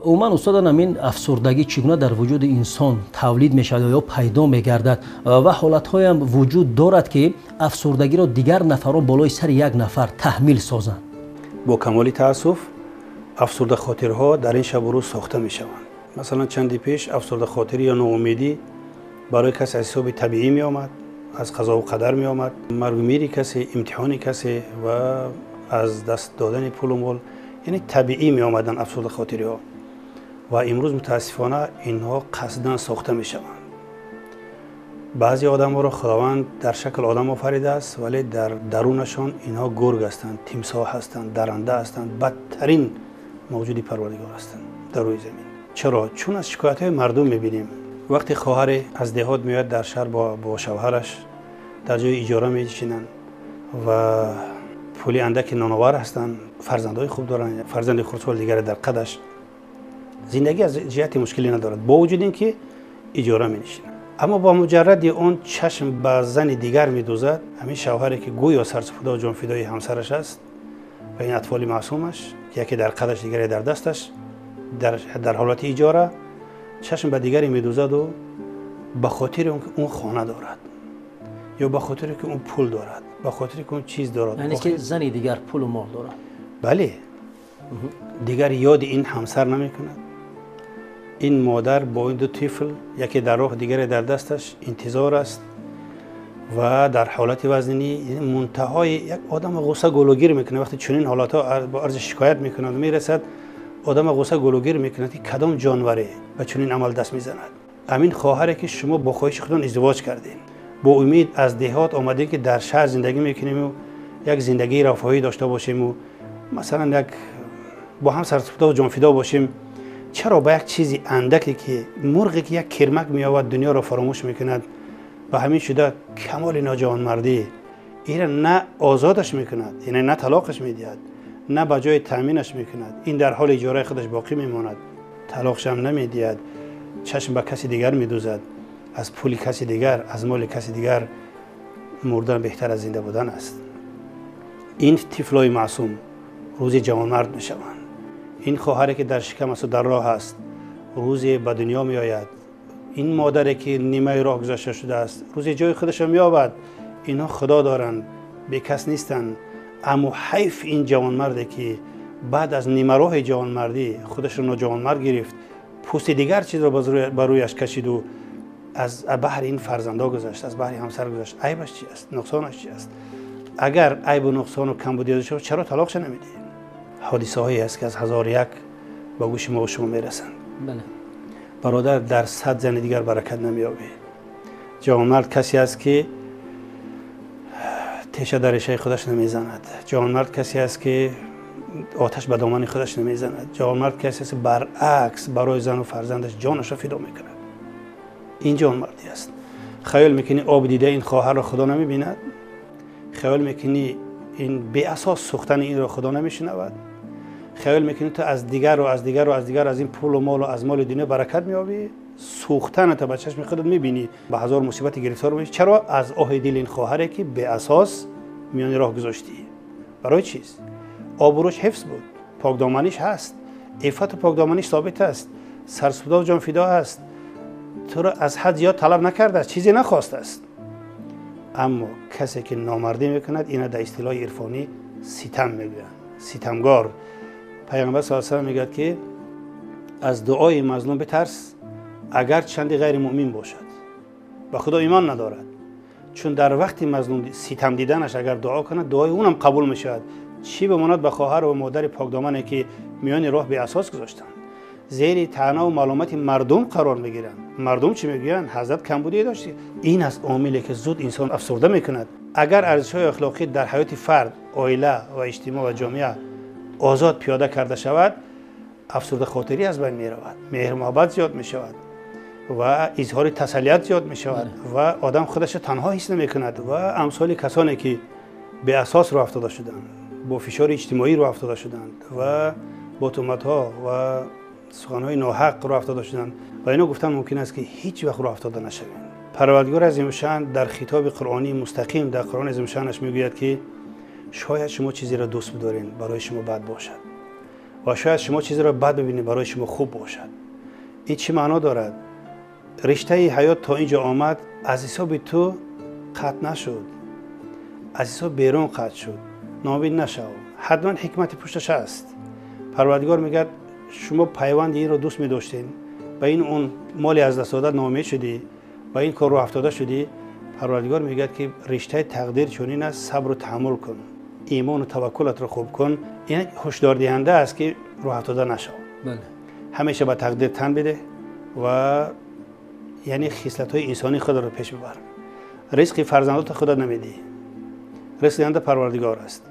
Умуман, устод, ҳамин афсурдагӣ чӣ гуна дар вуҷуди инсон тавлид мешавад ё пайдо мегардад ва ҳолатҳоям вуҷуд дорад, ки афсурдагиро дигар нафарон болои сари як нафар таҳмил созанд? Бо камоли таассуф, афсурдахотирҳо дар ин шабу рӯз сохта мешаванд. Масалан, чанде пеш афсурдахотирӣ ё ноумедӣ барои касе аз ҳисоби табиӣ меомад, аз қазову қадар меомад, маргу мири касе, имтиҳони касе ва аз даст додани пулу мол, яъне табиӣ меомаданд афсурдахотириҳо. Ва имрӯз, мутаассифона, инҳо қасдан сохта мешаванд. Баъзе одамҳоро Худованд дар шакл одам офаридааст, вале дар дарунашон инҳо гург ҳастанд, тимсоҳ ҳастанд, даранда ҳастанд, бадтарин мавҷуди Парвардигор ҳастанд дар рӯи замин. Чаро? Чун аз шикоятҳои мардум мебинем, вақте хоҳаре аз деҳот меояд дар шаҳр, бо шавҳараш дар ҷои иҷора менишинанд ва пули андаки ноновар ҳастанд, фарзандҳои хуб доранд, фарзанди хурдсол дигаре дар қадаш, зиндагӣ аз ҷиҳати мушкилӣ надорад, бо вуҷуди ин ки иҷора менишинад. Аммо бо муҷарради он чашм ба зани дигар медӯзад, ҳамин шавҳаре ки гӯё сарсупурда ва ҷонфидои ҳамсараш аст ва ин атфоли маъсумаш, яке дар қадаш, дигаре дар дасташ, дар ҳолати иҷора, чашм ба дигаре медӯзаду ба хотири он ки он хона дорад ё ба хотире ки он пул дорад, ба хотире ки он чиз дорад. Яъне ки зани дигар пулу мол дорад. Бале, дигар ёди ин ҳамсар намекунад. Ин модар бо ин ду тифл, яке дар роҳ, дигаре дар дасташ, интизор аст ва дар ҳолати вазнинӣ мунтаҳои як одам ғусса гулугир мекунад. Вақте чунин ҳолатҳо бо арзи шикоят мекунад, мерасад, одам ғусса гулугир мекунад, ки кадом ҷонваре ба чунин амал даст мезанад. Ҳамин хоҳаре ки шумо бо хоҳиши худон издивоҷ кардед, бо умед аз деҳот омадем, ки дар шаҳр зиндагӣ мекунему як зиндагии рафоҳӣ дошта бошему, масалан, як бо ҳам сарсупурда ҷонфидо бошем, чаро ба як чизи андаке, ки мурғе ки як кирмак меёвад, дунёро фаромӯш мекунад, ба ҳамин шуда камоли ноҷавонмардӣ ира на озодаш мекунад, яъне на талоқаш медиҳад, на ба ҷои таъминаш мекунад. Ин дар ҳоли иҷораи худаш боқӣ мемонад, талоқшам намедиҳад, чашм ба каси дигар медӯзад, аз пули каси дигар, аз моли каси дигар мурдан беҳтар аз зинда будан аст. Ин тифлои маъсум рӯзи ҷавонмард мешаванд. Ин хоҳаре ки дар шикам асту дар роҳ аст, рӯзе ба дунё меояд. Ин модаре ки нимаи роҳ гузашта шудааст, рӯзе ҷои худашро меёбад. Инҳо Худо доранд, бекас нестанд. Аммо ҳайф ин ҷавонмарде ки баъд аз нимароҳи ҷавонмардӣ худашро ноҷавонмард гирифт, пӯсти дигар чизро ба рӯяш кашиду аз баҳри ин фарзандо гузашт, аз баҳри ҳамсар гузашт. Айбаш чи аст? Нуқсонаш чи аст? Агар айбу нуқсону камбудӣ дошта, чаро талоқша намедиҳед? Ҳодисаҳое аст, ки аз ҳазор як ба гӯши мо шумо мерасанд. Бародар, дар 100 зани дигар баракат намеёбӣ. Ҷавонмард касе аст, ки теша дар решаи худаш намезанад. Ҷавонмард касе аст, ки оташ ба домани худаш намезанад. Ҷавонмард касе аст, баръакс, барои зану фарзандаш ҷонашро фидо мекунад. Ин ҷавонмардӣ аст. Хаёл мекунӣ оби дидаи ин хоҳарро Худо намебинад? Хаёл мекунӣ ин беасос сӯхтани инро Худо намешунавад? Хаёл мекунӣ ту аз дигару аз дигару аз дигар, аз ин пулу молу аз моли дунё баракат меёбӣ? Сӯхтаната ба чашми худат мебинӣ, ба ҳазор мусибати гирифтор мешӣ. Чаро аз оҳи дили ин хоҳаре, ки беасос миёни роҳ гузоштӣ? Барои чиз? Обрӯш ҳифз буд, покдоманиш ҳаст, иффату покдоманиш собит аст, сарсупурда ҷонфидо аст, туро аз ҳад зиёд талаб накардааст, чизе нахостааст. Аммо касе ки номардӣ мекунад, ина дар истилоҳи ирфонӣ ситам мегӯянд, ситамгор. Пайғамбар с салам мегӯяд, ки аз дуои мазлум битарс, агар чанде ғайри муъмин бошад, ба Худо имон надорад, чун дар вақти мазлум ситам диданаш агар дуо кунад, дуои унам қабул мешавад. Чӣ бимонад ба хоҳар ва модари покдомане, ки миёни роҳ беасос гузоштанд, зери таънаву маълумоти мардум қарор мегиранд? Мардум чӣ мегӯянд? Ҳазрат, камбудие дошти? Ин аст омиле, ки зуд инсон афсурда мекунад. Агар арзишҳои ахлоқӣ дар ҳаёти фард, оила ва иҷтимоъ ва ҷомеа озод пиёда карда шавад, афсурдахотирӣ аз байн меравад, меҳру муҳаббат зиёд мешавад ва изҳори тасаллият зиёд мешавад ва одам худашро танҳо ҳис намекунад. Ва амсоли касоне, ки беасос роҳ афтода шуданд, бо фишори иҷтимоӣ роҳ афтода шуданд ва бо туҳматҳо ва суханҳои ноҳақ роҳ афтода шуданд, ва ино гуфтан мумкин аст, ки ҳеҷ вақт роҳ афтода нашавем. Парвардигор азимушаън дар хитоби қуръонии мустақим дар Қуръони азимушаънаш мегӯяд, ки шояд шумо чизеро дӯст бидоред, барои шумо бад бошад. Ва шояд шумо чизеро бад бибинед, барои шумо хуб бошад. Ин чӣ маъно дорад? Риштаи ҳаёт то ин ҷо омад, аз ҳисоби ту қатъ нашуд, аз ҳисоб берун қатъ шуд. Ноумед нашав, ҳатман ҳикмати пушташ аст. Парвардигор мегӯяд, шумо пайванди инро дӯст медоштем, ба ин он моли аз даст дода ноумед шудӣ, ба ин кор рӯҳафтода шудӣ. Парвардигор мегӯяд, ки риштаи тақдир чунин аст, сабру таҳаммул кун, имону таваккулатро хуб кун. Ин ҳушдордиҳанда аст, ки рӯҳафтода нашав, ҳамеша ба тақдир тан бидеҳ ва яъне хислатҳои инсонии худро пеш бибар. Ризқи фарзандото худат намедиҳӣ, ризқ диҳанда Парвардигор аст.